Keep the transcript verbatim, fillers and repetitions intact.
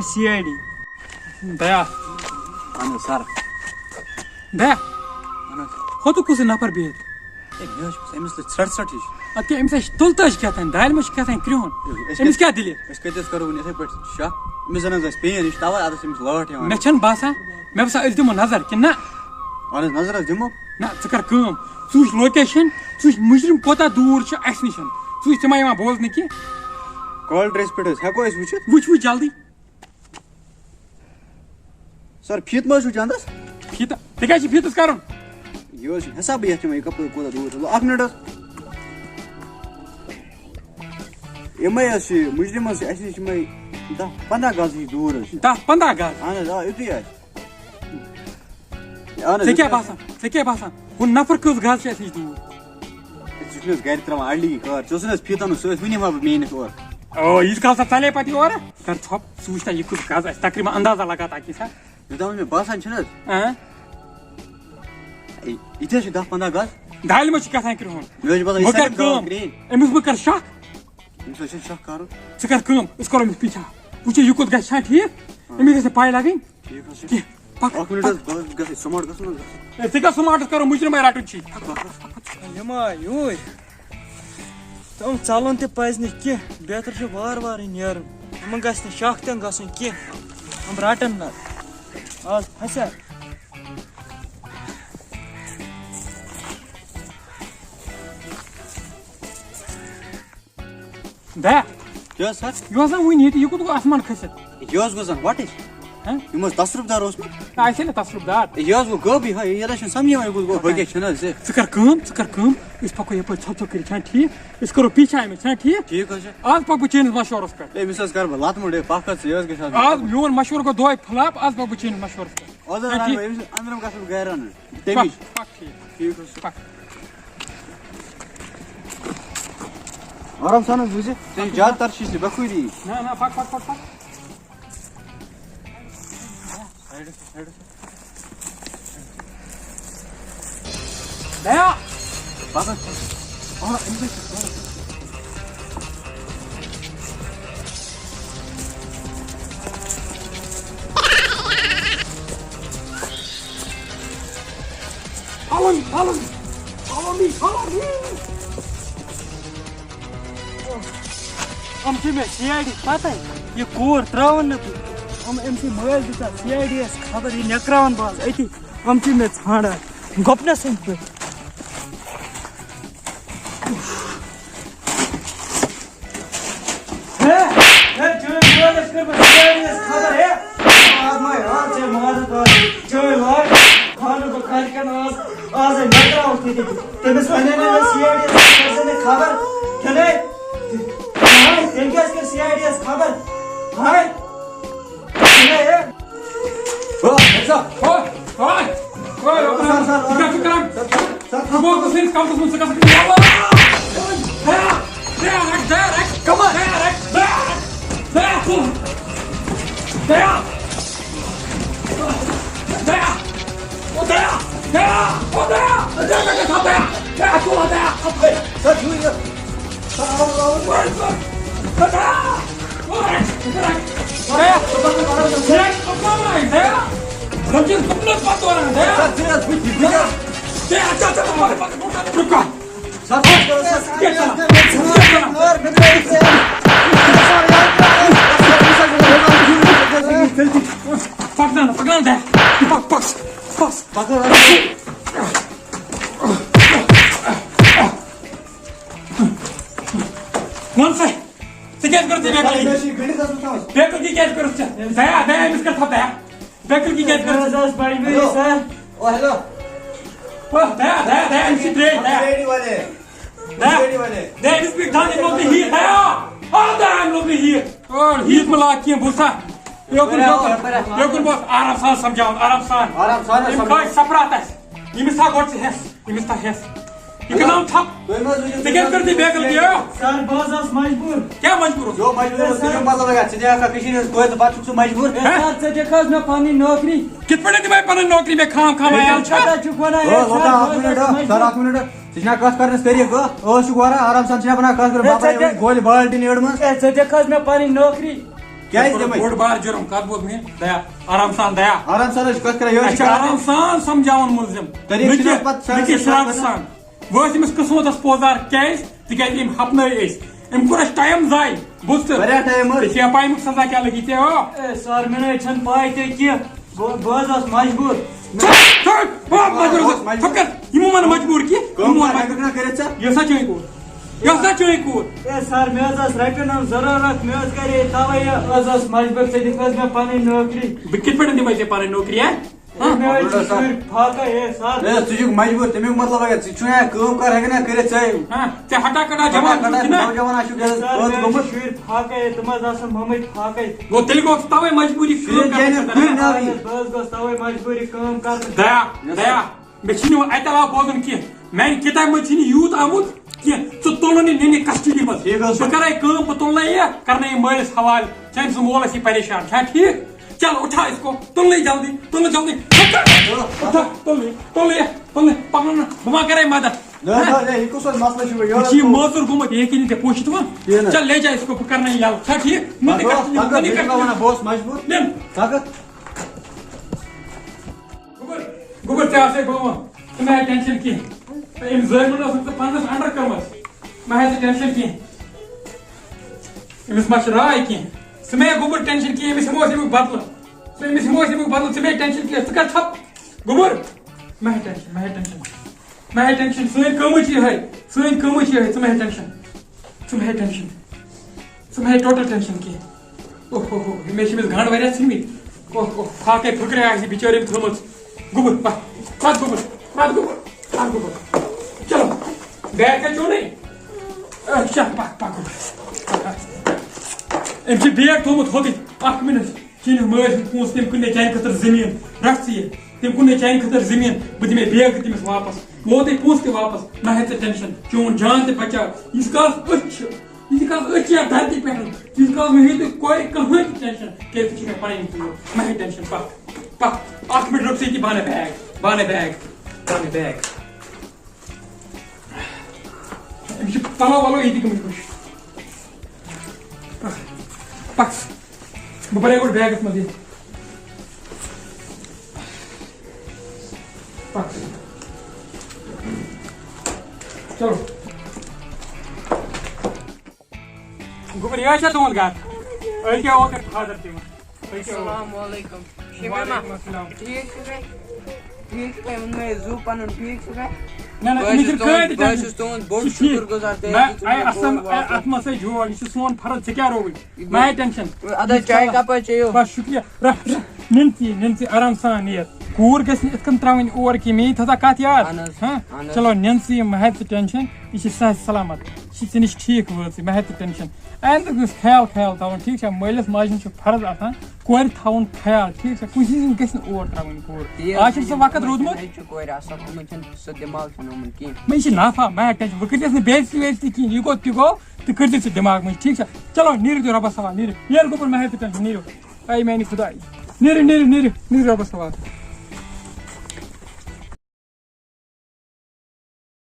C I D. دیا۔ اہن حظ سر۔ دیا۔ اہن حظ۔ ہُہ تہٕ کُس نفر بِہِتھ؟ ہے، مےٚ حظ چھُ أمِس سۭتۍ ژھرٛٹھ ژھرٛٹھ ہِش۔ اَدٕ کیٛاہ أمِس آسہِ تُلتہٕ حظ کیٛاہ تام، دالہِ منٛز چھِ کیٛاہ تام کرٛہُن۔ أسۍ أمِس کَتہِ، کیٛاہ دٔلیٖل؟ أسۍ کَتہِ حظ کَرو وۄنۍ یِتھَے پٲٹھۍ شک؟ أمِس زَن حظ آسہِ پین ہِش، تَوَے اَتھ ٲس أمِس لٲٹھ یِوان۔ مےٚ چھَنہٕ باسان، مےٚ باسان أسۍ دِمو نظر کِنہٕ نہ۔ اَہن حظ، نظر حظ دِمو۔ نہ، ژٕ کَر کٲم، ژٕ وٕچھ location، ژٕ وٕچھ مُجرِم کوٗتاہ دوٗر چھُ اَسہِ نِش۔ ژٕ وٕچھ، ژےٚ ما یِوان بوزنہٕ کینٛہہ؟ کال ٹرٛیس پٮ۪ٹھ حظ ہٮ۪کو أسۍ وٕچھِتھ؟ وٕچھ، وٕچھ جلدی۔ سر، فیٖتہٕ ما حظ چھُو چندس؟ فیٖتہٕ؟ ژےٚ کیٛاہ چھِ فیٖتَس کَرُن؟ یہِ حظ چھُنہٕ حسابٕے یَتھ یِوان، یہِ کَپٲرۍ کوٗتاہ دوٗر چھُ۔ اَکھ مِنٹ حظ۔ یِمَے حظ چھِ مُجرِم حظ چھِ اَسہِ نِش یِمَے دَہ پنٛداہ گز ہِش دوٗر حظ چھِ۔ دَہ پنٛداہ گز؟ اَہَن حظ، آ، یُتُے آسہِ۔ اَہَن حظ، ژےٚ کیٛاہ یُتُے آسہِ۔ باسان؟ ژےٚ کیٛاہ باسان؟ ہُہ نفر کٔژ گز چھِ اَسہِ نِش دوٗر؟ ژٕ چھُکھ نہٕ حظ گرِ ترٛاوان اَڑلی کار؟ ژٕ اوسُکھ نہٕ حظ فیٖتَن ہُنٛد سۭتۍ؟ وٕنہِ ما بہٕ مےٚ نِش اورٕ۔ او، ییٖتِس کالَس ژٕ ژَلے پَتہٕ یورٕ، کر ژھۄپ، ژٕ وٕچھ تا یہِ کُس گز آسہِ، تقریٖباً اندازہ لگا تا کینٛژھا۔ یوٚتام مےٚ باسان چھُنہٕ حظ۔ اۭں۔ اے، یہِ تہِ حظ چھُ دَہ پنٛداہ گز۔ دالہِ منٛز چھُ کیٛاہ تام کرٛہُن۔ مےٚ حظ چھُ باسان، یہِ وۄنۍ کر سارے گام کٲم، گرٛیٖن۔ أمِس مہٕ کر شک۔ أمِس حظ چھُنہٕ شک کَرُن۔ ژٕ کر کٲم، أسۍ کرو أمِس پیٖچھا۔ وٕچھو یہِ کوٚت گژھِ، چھا ٹھیٖک؟ اۭں۔ أمِس گژھِ نہٕ پَے لَگٕنۍ۔ ٹھیٖک حظ چھُ۔ کینٛہہ۔ پَک، اَکھ مِنٹ پَک۔ حظ، بہٕ حظ گژھٕ smart گژھُن حظ۔ اے، ژٕ کیٛاہ smart کرو، مُجرِمَے رَٹُن چھی۔ یہِ ما یوٗرۍ؟ تِم ژَلُن تہِ پَزِ نہٕ کینٛہہ، بہتر چھُ وارٕ وارٕ نیرُن۔ یِمَن گژھِ نہٕ شک تہِ نہٕ گژھُن کینٛہہ۔ یِم رَٹَن نہٕ۔ آز پھسیا۔ دیا۔ کیٛاہ حظ سر؟ یہِ اوس نا وُنہِ ییٚتہِ، یہِ کوٚت گوٚو آسمان کھٔسِتھ؟ یہِ حظ گوٚو زَن وَٹٕچ۔ ہہ؟ یہِ ما حظ تصرُف دار اوسمُت؟ نہ، اَسہِ ہے نہٕ تصرُف دار۔ یہِ حظ گوٚو غٲبٕے، ہا، یہِ حظ چھُنہٕ سَمجھی یِوان، یہِ کوٚت گوٚو، ہُہ کیٛاہ چھُنہٕ حظ یہِ۔ ژٕ کر کٲم، ژٕ کر کٲم، أسۍ پَکو یَپٲرۍ ژھۄپ ژھۄپ کٔرِتھ، چھا ٹھیٖک؟ أسۍ کَرو پیٖچھا أمِس، چھا ٹھیٖک؟ ٹھیٖک حظ چھُ۔ آز پَکہٕ بہٕ چٲنِس مَشوَرَس پٮ۪ٹھ۔ ہے، أمِس حظ کَرٕ بہٕ لَتہٕ موٚنٛڈ، ہے، پَکھ حظ ژٕ، یہِ حظ گژھِ آز۔ آز میون مَشوَرٕ گوٚو دۄہَے flop، آز پَکہٕ بہٕ چٲنِس مَشوَرَس پٮ۪ٹھ۔ آز حظ چھا رَنہٕ ٹھیٖک؟ بہٕ أمِس، أنٛدرَم گژھٕ بہٕ گَرِ رَنُن۔ تٔمِس۔ پَکھ، پَکھ ٹھیٖک۔ ٹھیٖک حظ چھُ۔ پَکھ۔ آرام سان حظ وٕچھِ، ژےٚ چھِ زیادٕ تَر چھِ ژےٚ بخٲری۔ نہ، نہ، پَکھ، پَکھ، پَکھ، پَکھ۔ دیا۔ پَکھ حظ، پَکھ۔ آ، أمِس حظ چھِ Follow me, follow me. Follow me, follow me. یِم چھِ مےٚ سی آی ڈی پَتَے، یہِ کوٗر ترٛاوَن نہٕ بہٕ۔ یِم، أمۍ سٕنٛدۍ مٲلۍ دِژ اَتھ سی آی ڈی یَس خبر، یہِ نٮ۪کراوَن بہٕ آز أتی۔ یِم چھِ مےٚ ژھانٛڈان گۄپنَس سٕنٛدۍ پٲٹھۍ۔ ہے، ہے، چٲنۍ مٲلۍ ٲس کٔرمٕژ سی آی ڈی یَس خبر، ہے۔ آز ما، آز ژےٚ مازٕ دۄد، چٲنۍ لاج، خانہٕ بہٕ کَرِ کَنہٕ آز، آز ہے مےٚ ترٛاوُکھ ییٚتہِ۔ تٔمِس وَنے نہٕ مےٚ سی آی ڈی یَس خبر، ژےٚ مےٚ خبر، کِنہٕ؟ ہاے، تٔمۍ کیٛازِ کٔر سی آی ڈی یَس خبر؟ ہاے، کِنہٕ ہے؟ او، ہے سا۔ اوے، اوے، اوے، اوے، سر، سر، ژٕ کیٛاہ چھُکھ کران؟ سر، سر، سر، ژٕ گوٚو ژٕ سٕنٛدِس کمرس منٛز، ژٕ کیٛاہ چھُکھ کران؟ دیا، دیا، رَٹ، دیا، رَٹ، دیا، رَٹ، دیا، رَٹ، دیا، ژٕ۔ دیا۔ دیا۔ او دیا، دیا، او دیا، دیا، دیا، دیا، دیا، دیا، دیا، دیا۔ سر، چھُ یہِ۔ سر، آو، آو۔ اوے، سر۔ دیا۔ پکنا، پکنا دے۔ پک، پک، پک۔ وَن سا، ژےٚ کیٛازِ کٔرٕتھ یہِ بے عقلی؟ مےٚ چھِ گٔنڈِتھ ٲسمٕژ تھاوٕنۍ۔ بے عقلی کیٛازِ کٔرٕتھ ژےٚ؟ دیا، دیا، أمِس کر تھپھ دیا۔ بے عقلی کیٛازِ کٔرٕتھ ژےٚ؟ بہٕ حظ آس بجہِ بجہِ، ہیلو۔ سر۔ او، ہیلو۔ او، دیا، دیا، دیا، أمِس چھِ ترٛیش، دیا۔ ریڈی والے۔ دیا۔ ریڈی والے۔ دیا، أمِس پیٚٹھ دَنٛد، أمۍ لوٚگ مےٚ ہیٖر، دیا۔ آ، دیا، أمۍ لوٚگ مےٚ ہیٖر۔ اور ہیٖر مہٕ لاگ کینٛہہ، بوٗزتھا؟ یوکُن، یوکُن، یوکُن بوز، آرام سان سمجھاوُن، آرام سان۔ آرام سان أمۍ سمجھاوُن۔ کھٲج سپرات اَسہِ۔ أمِس تھاو گۄڈٕ ژٕ ہٮ۪س، أمِس تھاو ہٮ۪س۔ یہِ کٕنام تھپھ۔ تُہۍ مہ حظ ؤنِو، ژےٚ کیٛازِ کٔر ژےٚ بے غلطی، ہا؟ سر، بہٕ حظ آس مجبوٗر۔ کیٛاہ مجبوٗر اوس؟ یو مجبوٗر اوس، سر۔ تُہۍ چھِو مطلب ہٮ۪کان، ژٕ دِکھ کٲشِر ہِنٛز کورِ تہٕ پَتہٕ چھُکھ ژٕ مجبوٗر۔ ہے، ہہ؟ سر، ژٕ دِکھ حظ مےٚ پَنٕنۍ نوکری۔ کِتھ پٲٹھۍ دِمے پَنٕنۍ نوکری مےٚ خام خام؟ ہے، عیال سر، چھا؟ پَتہ چھُکھ وَنان، ہے، ہے، سر، لوکا، بہٕ اَکھ حظ مِنٹ، آس ہا، سر، مجبوٗر۔ اَکھ مِنٹ۔ ژٕ چھِنہ کَتھ کَرنَس طریٖقہٕ، ٲس چھُکھ وَنان آرام سان، ژٕ چھِنہ وَنان کَتھ کَرُن، ہے، بابا، ژٕ دِکھ، گولہِ بالٹیٖن یٔڑ منٛز۔ ہے، ژٕ دِکھ حظ مےٚ پَنٕنۍ نوکری۔ کیٛازِ دِمے؟ بوٚڑ بار جُرم، کَتھ بوز مےٚ؟ دیا، آرام سان دیا۔ آرام سان حظ چھِ کَتھ کَران، یہِ حظ اَسہِ چھِ چھِ کَران۔ آرام سان سمجھاوان مُلزِم۔ طریٖقہٕ نہ چھِنہٕ کہِ، اَتھ پَتہٕ نہ کہِ شرارت شرارت سان۔ سان۔ وۄنۍ ٲسۍ أمِس قٕسمتَس پوزار، کیٛازِ؟ تِکیٛازِ أمۍ ہپنٲے أسۍ۔ أمۍ کوٚر اَسہِ ٹایم ضایع۔ بوٗزتھٕ؟ واریاہ ٹایم حظ۔ ژےٚ چھےٚ پَے اَمیُک سزا کیٛاہ لَگی ژےٚ، ہو؟ اے سر، مےٚ نہ حظ چھَنہٕ پَے تہِ کینٛہہ۔ بہٕ، بہٕ حظ اوسُس مجبوٗر۔ ژٕ، ژٕ، بہٕ مجبوٗر اوسُس۔ ژٕ کَر؟ یِمو وَن مجبوٗر کینٛہہ؟ کٲم یِمو وَن کَر مجبوٗر۔ ہٮ۪کَکھ نا کٔرِتھ ژٕ؟ یۄس سا چٲنۍ کوٗر؟ یۄس سا چٲنۍ کوٗر؟ اے سر، مےٚ حظ ٲس رۄپیَن ہٕنٛز ضروٗرت، مےٚ حظ کَرے تَوَے یہِ، حظ ٲس مجبوٗر، ژٕ دِکھ حظ مےٚ پَنٕنۍ نوکری۔ بہٕ کِتھ پٲٹھۍ دِمَے ژےٚ پَنٕنۍ نوکری، ہا؟ ہے، مےٚ حظ چھِ شُرۍ فاقے، ہے سر۔ ہے، ژٕ چھُکھ مجبوٗر، تَمیُک مطلب اگر ژٕ چھُنہٕ ہٮ۪کان کٲم کار ہٮ۪کَکھ نا کٔرِتھ ژٕ۔ ہا، ژےٚ ہٹا کٹا جوان ہٹا چھُکھ کٹا نا؟ نوجوان آسہِ چھُکھ، یہِ حظ سر، پٲدٕ مےٚ حظ گوٚمُت۔ چھِ شُرۍ فاقے، تِم حظ آسَن مٔمٕتۍ فاقے۔ گوٚو تیٚلہِ گوٚو تَوَے مجبوٗری کٲم شُرٮ۪ن کَرنَس جانٮ۪ن پٮ۪ٹھ۔ گُرۍ ناوٕے۔ اہن حظ، بہٕ حظ گوٚوُس تَوَے مجبوٗری کٲم کَرنَس۔ دیا، یَس دیا، سر۔ مےٚ چھُنہٕ وۄنۍ اَتہِ علاوٕ بوزُن کینٛہہ۔ میٛانہِ کِتابہِ منٛز چھُنہٕ یوٗت آمُت کینٛہہ۔ ژٕ تُلُن یہِ نِنہِ کسٹڈی منٛز۔ ٹھیٖک حظ چھُ۔ بہٕ کَرَے کٲم، بہٕ تُلنَے یہِ، کَرنَے یہِ مٲلِس حوالہٕ۔ چانہِ سُنٛد مول آسہِ پریشان۔ چھا ٹھیٖک؟ چل، اُٹھا اس کو، تُلنَے جلدی، تُلنَے جلدی۔ اُٹھا، تُلنَے، تُلنَے، تُلنَے، پَکُن نہ، بہٕ ما کَرَے مدد؟ نہ، ہہ؟ نہ، نہ، یہِ کُس حظ مسلہٕ چھُ وۄنۍ؟ یہِ چھُ یہِ یورٕ مٲژُر گوٚمُت، یہِ ہیٚکہِ نہٕ ژےٚ پوٗشِتھ وۄنۍ۔ کِہیٖنۍ نہٕ۔ چل، لے جا اس کو، بہٕ کَرنَے یَلہٕ۔ چھا ٹھیٖک؟ نہ، نہ، بہٕ کَرٕ، بہٕ نہ، کَرٕ، نہ، بہٕ چھُس نہ، نہ، وَنان، بہٕ اوسُس مجبوٗر۔ نِن۔ ژٕ کَتھ؟ گوٚبُر، گوٚبُر، ژےٚ آسے بہٕ وَنان، ژٕ مہ ہےٚ ٹٮ۪نشَن کینٛہہ۔ أمۍ زٲوۍ منٛز ٲسٕکھ ژٕ پنٛدہَس under کٔرمٕژ۔ مہ ہےٚ ژٕ ٹٮ۪نشَن کینٛہہ۔ أمِس ما چھِ راے کینٛہہ؟ ژٕ مہ ہےٚ گوٚبُر ٹٮ۪نشَن کینٛہہ، أمِس ہٮ۪مو أسۍ اَمیُک بدلہٕ۔ ژٕ أمِس ہٮ۪مو أسۍ اَمیُک بدلہٕ، ژٕ مہ ہےٚ ٹٮ۪نشَن کینٛہہ، ژٕ کَر ژھۄپ۔ گوٚبُر، مہ ہےٚ ٹٮ۪نشَن، مہ ہےٚ ٹٮ۪نشَن۔ مہ ہےٚ ٹٮ۪نشَن، سٲنۍ کٲمٕے چھِ یِہوٚے، سٲنۍ کٲمٕے چھِ یِہوٚے، ژٕ مہ ہےٚ ٹٮ۪نشَن۔ ژٕ مہ ہےٚ ٹٮ۪نشَن۔ ژٕ مہ ہےٚ total tension کینٛہہ۔ اوہ ہو ہو، مےٚ چھِ أمِس گنٛڈ واریاہ ژھٕنمٕتۍ۔ اوہ اوہ، فاقے پھٕکرے آسہِ بِچٲرۍ أمۍ تھٲومٕژ۔ گوٚبُر، پَکھ، پَکھ گوٚبُر، پَکھ گوٚبُر، پَکھ گوٚبُر۔ چلو، bag کَتہِ چوٚنُے؟ اچھا، پَکھ، پَکھ گوٚبُر۔ أمۍ چھِ bag تھوٚومُت ہوٚتُے۔ اَکھ minute۔ چٲنِس مٲلۍ سٕنٛدۍ پونٛسہٕ، تٔمۍ کٕنۍ مےٚ چانہِ خٲطرٕ زٔمیٖن۔ رَٹھ ژٕ یہِ۔ تٔمۍ کٕنۍ مےٚ چانہِ خٲطرٕ زٔمیٖن۔ بہٕ دِمے bag تہِ تٔمِس واپَس۔ ووتُے پونٛسہٕ تہِ واپَس۔ مہ ہےٚ ژٕ tension۔ چون جان تہِ بچاو۔ ییٖتِس کالَس أچھ چھِ، ییٖتِس کالَس أچھ چھِ یَتھ دھرتی پٮ۪ٹھ، تیٖتِس کالَس مہ ہیٚیِو تُہۍ کورِ کٕہٕنۍ تہِ tension۔ کیٛازِ ژٕ چھُکھ مےٚ پَنٕنۍ کوٗر۔ مہ ہےٚ tension۔ پَکھ، پَکھ۔ اَکھ minute رُک ژٕ ییٚتی، بہٕ اَنَے bag۔ بہٕ اَنَے bag۔ بہٕ اَنَے bag۔ أمِس چھِ پَلو وَلو ییٚتی گٔمٕتۍ خۄش۔ پَکھ، پَکھ۔ بہٕ بَرے گۄڈٕ bagس منٛز یہِ۔ پَکھ۔ چلو۔ گوٚبُر، یہِ حظ چھا تُہُنٛد گَرٕ؟ أکیٛاہ اوترٕ father تہِ ووٚن۔ أکیٛاہ اوترٕ۔ السلام علیکم۔ شمیمہ، وعلیکم السلام۔ ٹھیٖک چھُکھے؟ ٹھیٖک چھُکھے؟ ووٚن مےٚ زُو پَنُن، ٹھیٖک چھُکھے؟ نہ، نہ، بہٕ حظ أمِس چھُس چھُنہٕ تُہُنٛد، کٕہٕنۍ تہِ بہٕ حظ tension۔ چھُس تُہُنٛد بوٚڑ سُہ چھُ شُکُر ٹھیٖک۔ گُزار، تُہۍ نہ، ہیٚکِو اَے، مےٚ اَصٕل، گوٚو اَے، واپَس۔ اَتھ منٛز ہے جوڑ، یہِ چھُ سون فرض، ژےٚ کیٛاہ رووُے؟ مہ ہےٚ tension۔ اَدٕ حظ، چاے بَس، کَپ حظ چیٚیِو؟ بَس، شُکریہ۔ رَٹھ، رَٹھ، نِن ژٕ یہِ، نِن ژٕ یہِ آرام سان نِتھ۔ کوٗر گژھِ نہٕ یِتھ کٔنۍ ترٛاوٕنۍ اور کینٛہہ، مے یی تھٲوزا کَتھ یاد؟ اَہَن حظ، ہاں؟ اَہَن حظ۔ چلو، نِن ژٕ یہِ، مہ ہےٚ ژٕ tension، یہِ چھِ صحت سلامت، یہِ چھِ ژےٚ نِش ٹھیٖک وٲژٕے، مہ ہےٚ ژٕ tension۔ آیندٕ گژھِ خیال، خیال تھاوُن، ٹھیٖک چھا؟ مٲلِس ماجہِ ہُنٛد چھُ فرض آسان کورِ تھاوُن خیال، ٹھیٖک چھا؟ کُنہِ سٕنٛدِ گژھِ نہٕ اور ترٛاوٕنۍ کوٗر۔ تی حظ آز چھُنہٕ سُہ وقت روٗدمُت۔ مےٚ چھُ کورِ آسان، یِمَن چھُنہٕ سُہ دٮ۪ماغ چھُنہٕ یِمَن کینٛہہ۔ مےٚ چھِ نافا، مہ ہےٚ tension، وۄنۍ کٔرۍزٮ۪س نہٕ بے عزتی وے عزتی کِہیٖنۍ، یہِ گوٚو تہِ گوٚو، تہٕ کٔرۍزِ ژٕ دٮ۪ماغ منٛز، ٹھیٖک چھا؟ چلو، نیٖرِو تُہۍ رۄبَس حوالہٕ، نیٖرِو۔ ییر گوٚبُر، مہ ہےٚ ژٕ tension، نیٖرِو۔ اے میٛانہِ خۄدایہِ، نیٖرِو، نیٖرِو، نیٖرِو، نیٖرِو رۄبَس حوالہٕ۔